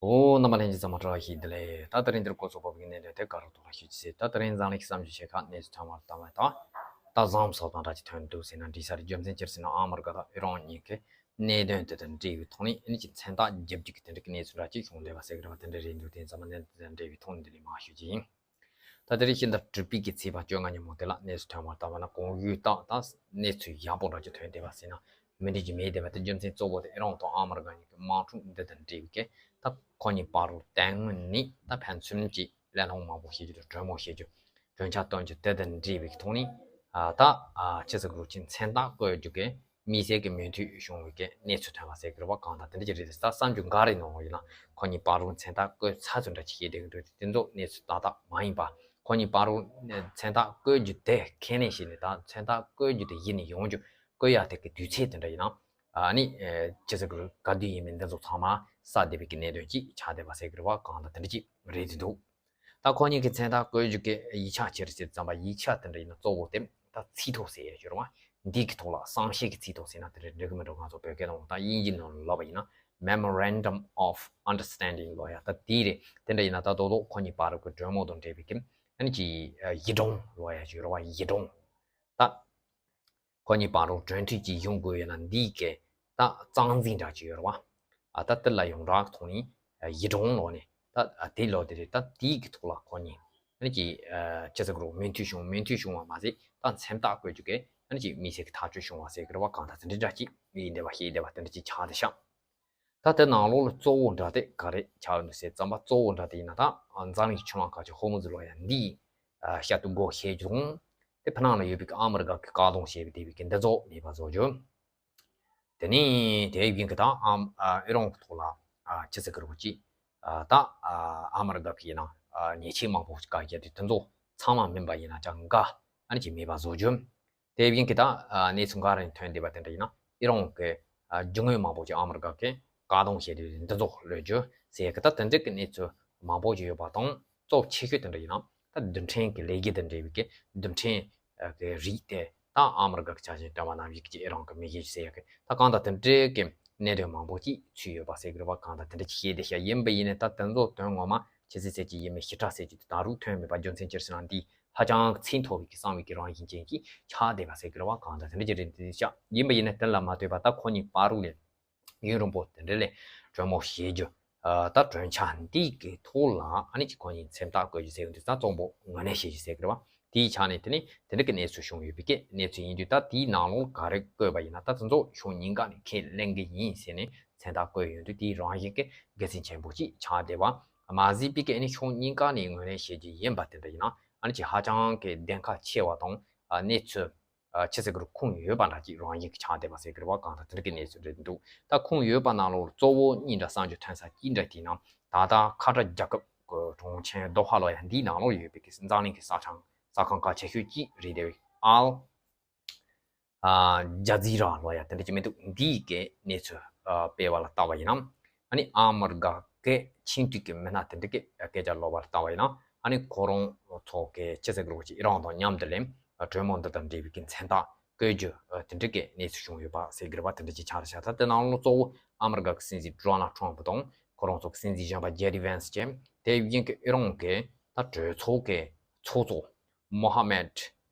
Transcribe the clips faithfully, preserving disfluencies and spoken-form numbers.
ཨོ། རྣམ་པ་ལྷན་རྒྱས་ཚང་མ་བཀྲ་ཤིས་བདེ་ལེགས། ད་དེ་རིང་འདིར་གོ་ཚོགས་པ་གི་གནད་དོན་དེ་ག་རུ་གཏོང་ར་ཞུ་ཅི་ཟེར། ད་དེ་རིང་འཛམ་གླིང་གི་གསར་འགྱུར་ཆེ་ཁག་གནས་ཚུལ་ཐོན་མར་བཏང་བ་དང་། ད་གཟའ་མིག་དམར་འདྲ་ཅིག་ཐོན་འདུག་ཟེར་ན་འགྲིག་ས་རེད། རྒྱུ་མཚན་ཅི་ཟེར་ན་ཨ་མི་རི་ཀ་དང་ཨི་རན་གཉིས་ཀྱི་གནད་དོན་དེ་དང་འབྲེལ་བའི་ཐོག་ནས་ཨ་ནི་ཅིག་མཚན་རྟགས་རྒྱབ་རྒྱུ་གི་དེ་འདྲ་གི་གནས་ཚུལ་འདྲ་ཅིག་བྱུང་བསྡད་པ་ཟེར་གི་རེད་པ། དེ་འདྲ་རེད་འདུག་དེ་འཛམ་གླིང་དང་འབྲེལ་བའི་ཐོག་ནས་འདི་ལས་མར་ཞུ་རྒྱུ་ཡིན། ད་དེ་རིང་ཤིང་རྟ་གྲུ་པའི་གི་ཚེས་པ་བཅོ་ལྔ་ཉིན་མོ་དེ་ལ་གནས་ཚུལ་ཐོན་མར་བཏང་བ་ན། གོང་ཡུལ་དག་ད་གནས་ཚུལ་ཡག་པོ་འདྲ་ཅིག་ཐོན་བསྡད་པ་ཟེར་ན་མི་འགྲིག་རྒྱུ་མེད་བསྡད་པ་དེ། རྒྱུ་མཚན་གཙོ་བོ་དེ་ཨི་རན་དང་ཨ་མི་རི་ཀ་གཉིས་ཀྱི་དམག་འཁྲུག་འདི་དང་འབྲེལ་བའི་གི་ད་ཁོ་གཉིས་བར་དུ་དེ་སྔོན་ནས་ད་ཕན་ཚུན་གྱི་གླེང་སློང་མང་པོ་བྱེད་རྒྱུ་དང་གྲོས་མོལ་བྱེད་རྒྱུ། གྲོས་འཆར་གཏོང་རྒྱུ་དེ་དང་འབྲེལ་བའི་ཐོག་ནས། ཨ། ད། ཨ། ཅི་ཟེར་དགོས་རེད། ཅིག་མཚན་རྟགས་བཀོད་རྒྱུ་གི་དམིགས་བསལ་གྱི་མོས་མཐུན་བྱུང་བའི་གི་གནས་ཚུལ་ཐོན་པ་ཟེར་གི་རེད་པ། གང་ལྟར་དེ་འདྲ་ཅིག་རེད། ད་གསར་འགྱུར་འགའ་རེ་ནང་ཡིན་ན་ཁོ་གཉིས་བར་དུ་མཚན་རྟགས་བཀོད་ཚར་ཚུལ་འདྲ་ཅིག་བཤད་བསྡད་ཀྱི་འདུག་དེ་ཚོ་གནས་ཚུལ་ཏག་ཏག་མ་ཡིན་པ། ཁོ་གཉིས་བར་དུ་མཚན་རྟགས་བཀོད་རྒྱུ་དེ་ཁས་ལེན་བྱས་ནས། ད་མཚན་རྟགས་བཀོད་རྒྱུ་དེ་གཞི་ནས་ཡོང་རྒྱུ། བཀོད་ཡག་དེ་གི་དུས་ཚོད་དེ་འདྲ་ཡིན་ན། ཨ་ནི། ཨེ། ཅི་ཟེར་དགོས་རེད། ག་དུས་ཡིན་མིན་འདི་ཚོ་ཚང་མ་གསལ་བསྡད་པའི་གི་གནད་དོན་ཅིག་ཆགས་བསྡད་པ་ཟེར་གི་རེད་པ། གང་ལྟར་དེ་འདྲ་ཅིག་རེད་འདུག་ད་ཁོ་གཉིས་ཀྱི་མཚན་རྟགས་བཀོད་རྒྱུ་གི་ཡིག་ཆ་ཅི་རེད་ཟེར་ཙམ་པ། ཡིག་ཆ་དེ་འདྲ་ཡིན་ན་གཙོ་བོ་དེ་ད་ཚིག་ཐོ་ཟེར་ཡ་ཡོད་རེད་པ། འདི་གི་ཐོག་ལ། གསང་བཤད་ཀྱི་ཚིག་ཐོ་ཟེར་ན་དེ་རེད། འགྲིག་གི་མི་འགྲིག་ང་ཚོ་བོད་སྐད་ནང་ད་དབྱིན་ཇི་ནང་ལ་ལབ་པ་ཡིན་ན་Memorandum of Understanding ལབ་ཡ་ད་དེ་རེད། དེ་འདྲ་ཡིན་ན་ད་རྡོག་རྡོག་ཁོ་གཉིས་བར་གྱི་གྲོས་མོལ་དང་འབྲེལ་བའི་གི་ཨ་ནི་ཅིག་ཡིག་སྒྲོམ་ལབ་ཡ་ཅིག་ཡོད་རེད་པ། ཡིག་སྒྲོམ། ད་ཁོ་གཉིས་བར་དུ་གྲོས་མཐུན་ཅིག་ཡོང་དགོས་ཡོད་ན་འདིའི་གི་ད་རྩ་འཛིན་འདྲ་ཅིག་ཡོད་རེད་པ། ཨ། ད་དེ་ལ་ཡོངས་གྲགས་ཐོག་ནས་ཡིག་སྒྲོམ་ལབ་ནས། ད་དེ་ལབ་དེ་རེད། ད་དེའི་གི་ཐོག་ལ་ཁོ་གཉིས་ཨ་ནི་ཅིག་ཅི་ཟེར་དགོས་རེད། མོས་མཐུན་བྱུང་། མོས་མཐུན་བྱུང་བ་མ་ཟད་ད་མཚན་རྟགས་བཀོད་རྒྱུ་གི་ཨ་ནི་ཅིག་དམིགས་བསལ་གྱི་ཐག་གཅོད་བྱུང་བ་ཟེར་གི་རེད་པ། གང་ལྟར་དེ་འདྲ་འདྲ་ཅིག་ཡིན་བསྡད་པ། ཤེས་བསྡད་པ་དེ་འདྲ་ཅིག་ཆགས་བསྡད་ཤག་ད་དེ་ནང་ལོགས་ལ་གཙོ་བོ་འདྲ་དེ་ག་རེ་ཆགས་ཡོད་འདུག་ཟེར་ཙམ་པ། གཙོ་བོ་འདྲ་དེ་ཡིན་ན་ད་འཛམ་གླིང་གི་ཆུ་ལམ་ཁ་ཆེ་ཧོར་མུ་ཛི་ལབ་ཡ་འདིའི་ཤར་དུ་སྒོ་ཕྱེ་རྒྱུ་དང་། དེ་ཕར་ནང་ལ་ཡོད་པའི་ཨ་མི་རི་ཀ་གི་བཀག་སྡོམ་བྱས་པའི་དེ་བའི་གི་འདི་ཚོ་མེད་པ་བཟོ་རྒྱུ། དེ་ནས་དེ་བཞིན་གྱི་ད་ཨ་ཨ་ཨི་རན་གྱི་ཐོག་ལ། ཨ། ཅི་ཟེར་གི་རེད་པ། ཅིག་ཨ། ད་ཨ་ཨ་མི་རི་ཀ་གི་ཡིན་ན་ཨ་ཉེས་ཆད་མང་པོ་ཞིག་བཀག་རྒྱུ་དེ་དེ་ཚོ་ཚང་མ་མིན་པ་ཡིན་ན་ཅང་འགའ་ཨ་ནི་ཅིག་མེད་པ་བཟོ་རྒྱུ། དེ་བཞིན་གྱི་ད་ཨ་གནས་ཚུལ་འགའ་རེ་ཐོན་བསྡད་པ་དེ་འདྲ་ཡིན་ན་ཨི་རན་གྱི་ཨ་རྒྱུ་དངོས་མང་པོ་ཅིག་ཨ་མི་རི་ཀ་གིས་བཀག་སྡོམ་བྱས་ཏེ་འདི་ཚོ་གློད་རྒྱུ་ཟེར་གི། ད་དེ་འདྲ་གི་གནས་ཚུལ་མང་པོ་ཅིག་ཡོད་པ་དང་། གཙོ་ཆེ་ཤོས་དེ་འདྲ་ཡིན་ན་ད་རྡུལ་ཕྲན་གྱི་ལས་འགུལ་དང་འབྲེལ་བའི་གི་རྡུལ་ཕྲན་གི་རིགས་དེ་ད་ཨ་མི་རི་ཀ་གི་ཆ་ཤས་དྲན་པ་ནམ་ཞིག་གི་ཨི་རན་གྱི་མེ་ཤེལ་ཟེར་ཡ་གི། ད་གང་ལྟར་དེ་འདྲའི་གི་གནད་དོན་མང་པོ་ཅིག་ཚུད་ཡོད་པ་ཟེར་གི་རེད་པ། གང་ལྟར་དེ་འདྲ་ཅིག་བཤད་བསྡད་ཤག་ཡིན་པ་ཡིན་ནའི་ད་དེ་ཚོ་དོན་ངོ་མ་ཅི་ཟེར་ཟེར་གྱི་ཡིན་མིན་ཞིབ་ཕྲ་ཟེར་གྱི་དེ་ད་རུང་ཐོན་མེད་པ། རྒྱུ་མཚན་ཅི་ཟེར་ན་འདི་ཧ་ཅང་ཚད་མཐོ་བའི་གི་གསང་བའི་གི་རང་བཞིན་ཅན་ཅིག་ཆགས་བསྡད་པ་ཟེར་གི་རེད་པ། གང་ལྟར་དེ་འདྲ་ཅིག་རེད་འདུག་ཤག་ཡིན་པ་ཡིན་ནའི་དེ་ལ་མ་ལྟོས་པ་ད་ཁོ་གཉིས་བར་དུ་ལས་ཡུན་རིང་པོ་དེ་འདྲ་ལས་གྲོས་མོལ་བྱེད་རྒྱུ། ཨ། ད་གྲོས་འཆར་འདི་གི་ཐོག་ལ་ཨ་ནི་ཅིག་ཁོ་གཉིས་མཚན་རྟགས་བཀོད་རྒྱུ་ཟེར་གི་འདུག་ད་གཙོ་བོ་ངོས་ལེན་བྱེད་རྒྱུ་ཟེར་གི་རེད་པ། དེའི་ཆ་ནས་དེ་ནི་དེ་འདྲ་གི་གནས་ཚུལ་བྱུང་ཡོད་པའི་གི་གནས་ཚུལ་ཡིན་དུས། ད་དེའི་ནང་ལོགས་ག་རེ་བཀོད་པ་ཡིན་ན། ད་དེ་ཚོ་ཕྱོགས་གཉིས་ཀ་ནས་ཁས་ལེན་གི་ཡིན་ཟེར་ནས་མཚན་རྟགས་བཀོད་ཡོང་དུས་དེའི་རང་བཞིན་གི་དགེ་མཚན་ཆེན་པོ་ཅིག་ཆགས་བསྡད་པ་མ་ཟད་པའི་གི་ཨ་ནི་ཕྱོགས་གཉིས་ཀ་ནས་ངོས་ལེན་བྱེད་རྒྱུ་ཡིན་པ་དེ་འདྲ་ཡིན་ན་ཨ་ནི་ཅིག་ཧ་ཅང་གི་གདེང་ཁ་ཆེ་བ་དང་། ཨ། གནས་ཚུལ། ཨ། ཅི་ཟེར་གི་རེད། ཁུངས་ཡོད་པ་འདྲ་ཅིག་རང་བཞིན་གྱི་ཆགས་བསྡད་པ་ཟེར་གི་རེད་པ། གང་ལྟར་དེ་འདྲ་གི་གནས་ཚུལ་རེད་འདུག་ད་ཁུངས་ཡོད་པ་ནང་ལོགས་གཙོ་བོ་གཉིས་འདྲ་གསར་འགྱུར་ཐོན་ས་གཅིག་འདྲ་དེ་ནང་ད་ལྟ་ཁ་ཏྲ་རྒྱལ་ཁབ་ཀྱི་གྲོང་ཁྱེར་དོ་ཧ་ལབ་ཡ་འདིའི་ནང་ལོགས་ཡོད་པའི་གི་འཛམ་གླིང་གི་གསར་ཁང་གསར་ཁང་གལ་ཆེ་ཤོས་གཅིག་རེད་དེ། ཨལ་ཨ་ཇ་ཛི་ར་ལབ་ཡ་དེ་འདྲ་ཅིག་མི་འདུག་འདིའི་གི་གནས་ཚུལ་ཨ་སྤེལ་བ་ལ་བལྟས་པ་ཡིན་ན། ཨ་ནི་ཨ་མི་རི་ཀ་གི་ཆེས་མཐོའི་གི་མི་སྣ་དེ་འདྲ་གི་སྐད་ཆ་ལབ་པ་ལ་བལྟས་པ་ཡིན་ན། ཨ་ནི་ཁོ་རང་ཚོ་གི་ཅི་ཟེར་གི་རེད་པ། ཅིག་ཨི་རན་དང་མཉམ་དུ་ལས་གྲོས་མོལ་འདི་དང་འབྲེལ་བའི་གི་མཚན་རྟགས་བཀོད་རྒྱུ་དེ་འདྲ་གི་གནས་ཚུལ་བྱུང་ཡོད་པ་ཟེར་གི་རེད་པ། དེ་འདྲ་ཅིག་ཆགས་རེད་ཤག་ད་དེ་ནང་ལོགས་གཙོ་བོ་ཨ་མི་རི་ཀ་གི་སྲིད་འཛིན་ཌོ་ནལ་ཊམ་པ་དང་ཁོ་རང་ཚོ་གི་སྲིད་འཛིན་གཞོན་པ་ཇེ་ཌི་ཝན་སི་བཅས། དེ་བཞིན་གི་ཨི་རན་གི་ད་གྲོས་ཚོགས་གི་ཚོགས་གཙོ་མོ་ཧ་མེད་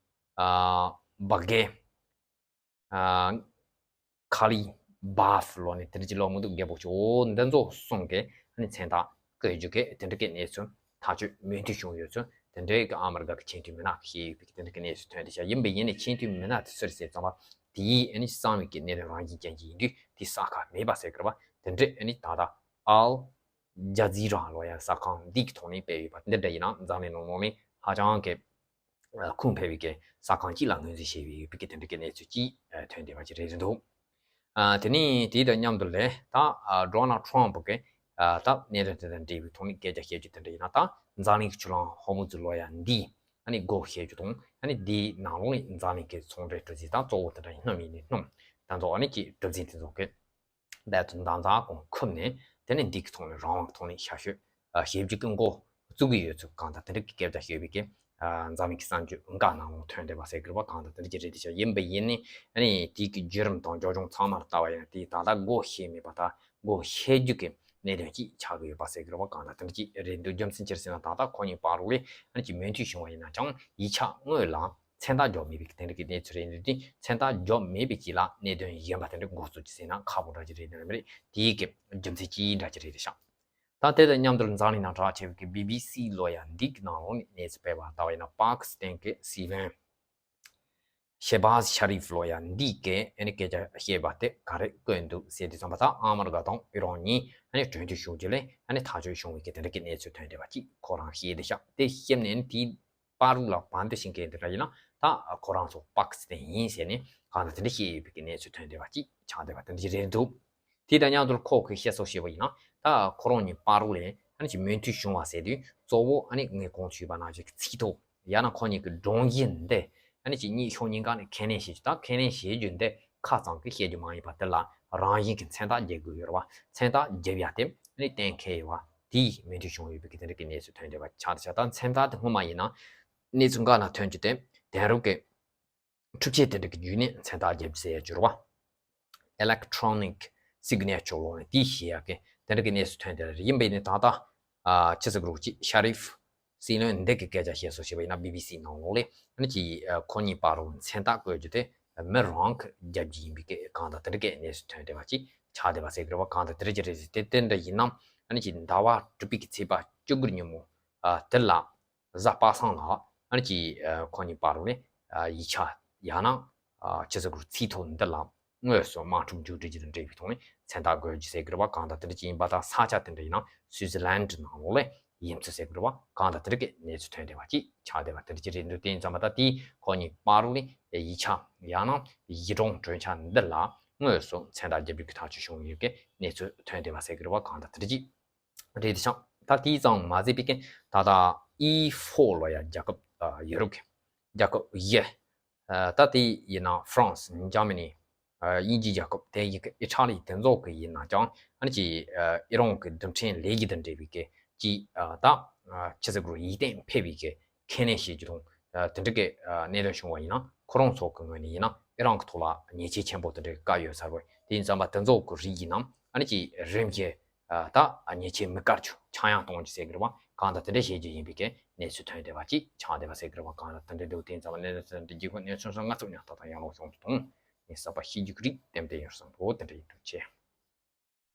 ཨ་བྷ་གྷེ། ཨ། ཁ་ལི་བྷ་ཕ་ལབ་ནས་དེ་འདྲ་ཅིག་ལབ་མི་འདུག་རྒད་པོ་ཅིག་འོ་འདི་ཚོ་གསུམ་གི་ཨ་ནི་མཚན་རྟགས་བཀོད་རྒྱུ་གི་དེ་འདྲ་གི་གནས་ཚུལ་ཐག་གཅོད་མོས་མཐུན་བྱུང་ཡོད་ཚུལ་དེ་འདྲའི་གི་ཨ་མི་རི་ཀ་གི་ཆེས་མཐོའི་མི་སྣ་གིས་བཤད་ཡོད་པའི་གི་དེ་འདྲ་གི་གནས་ཚུལ་ཐོན་བསྡད་ཤག་ཡིན་པ་ཡིན་ནའི་ཆེས་མཐོའི་མི་སྣ་དེ་སུ་རེད་ཟེར་ཙམ་པ། དེའི་ཨ་ནི་གསང་བའི་གི་གནད་དོན་རང་བཞིན་ཅན་ཅིག་ཡིན་དུས་དེ་གསལ་ཁ་མེད་པ་ཟེར་གི་རེད་པ། དེ་འདྲ་ཨ་ནི་ད་ལྟ་ཨལ་ཇ་ཛི་ར་ལབ་ཡ་གསར་ཁང་འདི་གི་ཐོག་ནས་སྤེལ་ཡོད་པ་འདི་འདྲ་ཡིན་ན་འཛམ་གླིང་ནང་ནང་ནས་ཧ་ཅང་གི་ཁུངས་འཕེར་བའི་གི་གསར་ཁང་གཅིག་ལ་ངོས་འཛིན་བྱས་པའི་ཡོད་པའི་གི་དེ་འདྲ་གི་གནས་ཚུལ་གཅིག་ཐོན་བསྡད་པ་ཅིག་རེད་འདུག་ཨ། དེ་ནས་དེ་དང་མཉམ་དུ་ལས་ད་ཨ་ཌོ་ནལ་ཊམ་པ་གི་ཨ་ད་གནད་དོན་དེ་དང་འབྲེལ་བའི་ཐོག་ནས་སྐད་ཆ་བཤད་རྒྱུ་དེ་འདྲ་ཡིན་ན། ད་འཛམ་གླིང་གི་ཆུ་ལམ་ཧོར་མུ་ཛི་ལབ་ཡ་འདི་ཨ་ནི་སྒོ་ཕྱེ་རྒྱུ་དང་། ཨ་ནི་འདིའི་ནང་ལོགས་ནས་འཛམ་གླིང་གི་ཚོང་འབྲེལ་གྲུ་གཟིངས་དང་གཙོ་བོ་དེ་འདྲ་ཡིན་སྣུམ་ཡིན་ནའི་སྣུམ་དེ་ཚོ་ཨ་ནི་ཀྱི་གྲུ་གཟིངས་དེ་ཚོ་གི་འབད་བརྩོན་འདང་རྩ་གང་ཁུར་ནས་དེ་ནས་འདི་གི་ཐོག་ནས་རང་དབང་གི་ཐོག་ནས་ཞབས་ཞུ་ཨ་བྱེད་རྒྱུ་གི་འགོ་བཙུགས་ཀྱི་ཡོད་ཚུལ། གང་ལྟར་དེ་འདྲ་གི་སྐད་ཆ་ཤོད་པའི་གི་ཨ་འཛམ་གླིང་གི་གསར་འགྱུར་འགའ་ནང་ལོགས་ཐོན་བསྡད་པ་ཟེར་གི་རེད་པ། གང་ལྟར་དེ་འདྲ་ཅིག་རེད་དེ་ཤག་ཡིན་པ་ཡིན་ནའི་ཨ་ནི་དེའི་གི་བརྒྱུད་རིམ་དང་རྒྱབ་ལྗོངས་ཚང་མ་ལ་བལྟས་པ་ཡིན་ན། དེ་ད་ལྟ་སྒོ་ཕྱེ་མེད་པ། ད་སྒོ་ཕྱེ་རྒྱུ་གི་ གནད་དོན་ཅིག་ཆགས་ཀྱི་ཡོད་པ་ཟེར་གྱི་རེད་བ། གང་ལྟར་དེ་འདྲ་ཅིག་རེད་འདུག་རྒྱུ་མཚན་ཅི་རེད་ཟེར་ན། ད་ལྟ་ཁོ་གཉིས་བར་དུ་ལས་ཨ་ནི་ཅིག་མོས་མཐུན་བྱུང་བ་ཡིན་ན་ཀྱང་ཡིག་ཆ་དངོས་ལ་མཚན་རྟགས་འཇོག་མེད་པའི་དེ་འདྲ་གི་གནས་ཚུལ་རེད་འདུག་དེ་མཚན་རྟགས་འཇོག་མེད་པའི་རྐྱེན་ལ་གནད་དོན་གཞན་པ་དེ་འདྲ་འགོ་བཙུགས་ཀྱི་ཟེར་ན་ཁག་པོ་འདྲ་ཅིག་རེད་འདུག་རེད། དེའི་གི་རྒྱུ་མཚན་ཅིག་འདྲ་ཅིག་རེད་ཤག་ད་དེ་དང་མཉམ་དུ་འཛམ་གླིང་ནང་གྲགས་ཆེ་བའི་གི་བི་བི་སི་ལོ་ཡ་འདི་གི་ནང་ལོགས་ནས་གནས་ཚུལ་སྤེལ་བ་ལྟ་བ་ཡིན་ན། པ་ཀི་སི་ཐན་གི་སྲིད་བློན་ཤེ་བྷ་ཟ་ཤ་རིབ་ལོ་ཡ་འདི་གིས་ཨ་ནི་སྐད་ཆ་བཤད་པ་དེ་ག་རེ་བཀོད་འདུག་ཟེར་དུས་ཙམ་པ། ད་ཨ་མི་རི་ཀ་དང་ཨི་རན་གཉིས་ཨ་ནི་གྲོས་མཐུན་བྱུང་རྗེས་ལས་ཨ་ནི་ཐག་གཅོད་བྱུང་བའི་གི་དེ་འདྲ་གི་གནས་ཚུལ་ཐོན་བསྡད་པ་ཅིག་ཁོ་རང་བཤད་བསྡད་ཤག་དེ་བཤད་ནས་ཨ་ནི་དེའི་བར་ལ་བན་དེ་ཤིང་སྐད་དེ་འདྲ་ཡིན་ན། ད་ཁོ་རང་ཚོ་པ་ཀི་སི་ཐན་ཡིན་ཟེར་ནས་གང་ལྟར་དེ་འདྲ་བཤད་ཡོད་པའི་གི་གནས་ཚུལ་ཐོན་བསྡད་པ་ཅིག་ཆགས་བསྡད་པ་དེ་འདྲ་ཞིག་རེད་འདུག་དེ་དང་མཉམ་དུ་ཁོ་གིས་བཤད་སྲོལ་ཞིག་ཡོད་པ་ཡིན་ན། ད་ཁོ་རང་གཉིས་བར་དུ་ལས་ཨ་ནི་ཅིག་མོས་མཐུན་བྱུང་བ་ཟེར་དུས་གཙོ་བོ་ཨ་ནི་ངས་གོང་དུ་ཞུས་པ་ནང་བཞིན་གྱི་ཚིག་ཐོ། ཡང་ན་ཁོ་གཉིས་ཀྱི་སྒྲོམ་གཞི་འདི་ཨ་ནི་ཅིག་གཉིས་ཕྱོགས་གཉིས་ཀ་ནས་ཁས་ལེན་བྱེད་རྒྱུ། ད་ཁས་ལེན་བྱེད་རྒྱུ་འདི་ཁ་ཙམ་གྱིས་བཤད་རྒྱུ་མ་ཡིན་པ། དེ་ལ་རང་བཞིན་གྱི་མཚན་རྟགས་རྒྱག་དགོས་ཡོད་རེད་བ། མཚན་རྟགས་རྒྱབ་ཡ་དེ་ཨ་ནི་གཏན་འཁེལ་ཡོད་བ། དེས་མོས་མཐུན་བྱུང་ཡོད་པའི་གི་དེ་འདྲ་གི་གནས་ཚུལ་ཐོན་བསྡད་པ་ཆགས་བསྡད་ཤག་ད་མཚན་རྟགས་དེ་སྔོན་མ་ཡིན་ན་གནས་ཚུལ་འགའ་ན་ཐོན་རྒྱུ་དེ་དེང་རབས་ཀྱི་འཕྲུལ་ཆས་དེ་འདྲ་གི་བརྒྱུད་ནས་མཚན་རྟགས་རྒྱབ་རྒྱུ་ཟེར་ཡ་ཅིག་ཡོད་རེད་བ། ཨི་ལེག་ཊོ་རོ་ནིག་སི་གི་ནེ་ཅར་ལབ་ནས་དེ་བྱེད་ཡ་གི་དེ་འདྲ་གི་གནས་ཚུལ་ཐོན་བསྡད་རེད། ཡིན་པ་ཡིན་ནའི་ད་ལྟ་ཨ་ཕྱི་ཟླ་དགུ་ཅིག་ཤ་རིབ་སྲིད་བློན་འདི་གི་སྐད་ཆ་བཤད་སྲོལ་ཞིག་ཡོད་པ་ཡིན་ན། བི་བི་སི་ནང་ལོགས་ལས་ཨ་ནི་ཅིག་ཨ་ཁོ་གཉིས་བར་དུ་མཚན་རྟགས་བཀོད་རྒྱུ་དེ་མི་རང་གིས་རྒྱབ་རྒྱུ་ཡིན་པའི་གི་གང་ལྟར་དེ་འདྲ་གི་གནས་ཚུལ་ཐོན་བསྡད་པ་ཅིག་ཆགས་བསྡད་པ་ཟེར་གི་རེད་བ། གང་ལྟར་དེ་འདྲ་ཅིག་རེད་ཟེར། དེ་དེ་འདྲ་ཡིན་ན་ཨ་ནི་ཅིག་ཟླ་བ་དྲུག་པའི་གི་ཚེས་པ་བཅུ་དགུ་ཉིན་མོ་ཨ་དེ་ལ་གཟའ་པ་སངས་ལ་ཨ་ནི་ཅིག་ཨ་ཁོ་གཉིས་བར་དུ་ནས་ཨ་ཡིག་ཆ་ཡང་ན་ཨ་ཕྱི་ཟླ་དགུ་ཚིག་ཐོ་འདི་ལ་དངོས་སུ་དམག་འཁྲུག་མཇུག་སྒྲིལ་རྒྱུ་དང་འབྲེལ་བའི་ཐོག་ནས་མཚན་རྟགས་འགོད་རྒྱུ་ཟེར་གི་རེད་བ། གང་ལྟར་དེ་འདྲ་ཅིག་ཡིན་པ་དང་། ས་ཆ་དེ་འདྲ་ཡིན་ན་སུའུ་ཙི་ལན་ནང་ལོགས་ལ་ཡིན་ཚུལ་ཟེར་གི་རེད་བ། གང་ལྟར་དེ་འདྲ་གི་གནས་ཚུལ་ཐོན་བསྡད་པ་ཅིག་ཆགས་བསྡད་པ་དེ་འདྲ་ཅིག་རེད་འདུག་དེ་ཡིན་ཙམ་པ་ད་དེ་ཁོ་གཉིས་བར་དུ་ནས་ཡིག་ཆ་ཡང་ན་གཞི་གྲོན་གྲོས་འཆར་འདི་ལ་དངོས་སུ་མཚན་རྟགས་རྒྱབ་རྒྱུ་གི་ཐག་གཅོད་བྱུང་ཡོད་གི་གནས་ཚུལ་ཐོན་བསྡད་པ་ཟེར་གི་རེད་བ། གང་ལྟར་དེ་འདྲ་ཅིག་རེད་དེ་ཤག་ད་དེ་ཙམ་མ་ཟད་པའི་གི་ད་ལྟ་ཨི་ཕོར་ལབ་ཡ་རྒྱལ་ཁབ་ཨ་ཡུ་རོབ་ཀྱི་རྒྱལ་ཁབ་བཞི། ཨ་ད་དེ་ཡིན་ན་ཧྥ་རན་སི། འཇར་མ་ནི། ཨ་དབྱིན་ཇི་རྒྱལ་ཁབ། དེ་ཡི་གི་ཨི་ཊ་ལི་དེ་ཚོ་གི་ཡིན་ན་ཀྱང་ཨ་ནི་ཅིག་ཨ་ཨི་རན་གི་རྡུལ་ཕྲན་ལས་གཞི་དང་འབྲེལ་བའི་གི་ཅིག་ཨ་ད་ཨ་ཕྱི་ཟླ་དགུ་ཡིག་ཐོག་ཕེབས་པའི་གི་ཁས་ལེན་བྱེད་རྒྱུ་དང་། ཨ་དེ་འདྲ་གི་ཨ་གནད་དོན་བྱུང་བ་ཡིན་ན་ཁོ་རང་ཚོ་གི་ངོས་ནས་ཡིན་ན་ཨི་རན་གི་ཐོག་ལ་ཉེས་ཆད་ཆེན་པོ་དེ་འདྲ་བཀལ་ཡོད་ས་རེད། དེ་ཡིན་ཙམ་པ་དེ་ཚོ་གི་རིགས་ཡིན་ན་ཨ་ནི་ཅིག་རིམ་གྱིས་ཨ་ད་ཉེས་ཆད་མི་བཀལ་རྒྱུ། ཆག་ཡང་གཏོང་རྒྱུ་ཟེར་གི་རེད་བ། གང་ལྟར་དེ་འདྲ་བྱེད་རྒྱུ་ཡིན་པའི་གི་གནས་ཚུལ་ཐོན་བསྡད་པ་ཅིག་ཆགས་བསྡད་པ་ཟེར་གི་རེད་བ། གང་ལྟར་དེ་འདྲ་འདུག་དེ་ཡིན་ཙམ་པ་གནད་དོན་དེ་འདྲ་གི་གནས་ཚུལ་སོང་ང་ཚོ་ཉག་ཐག་དང་ཡང་ལོག་བྱུང་དུ་གཏོང་། ངས་གསར་པ་ཤེས་རྒྱུ་གི་རིགས་ཏན་ཏན་ཡོད་བསམ་གི་འདུག་དེ་འདྲ་ཡིན་འདུག་ཅེས།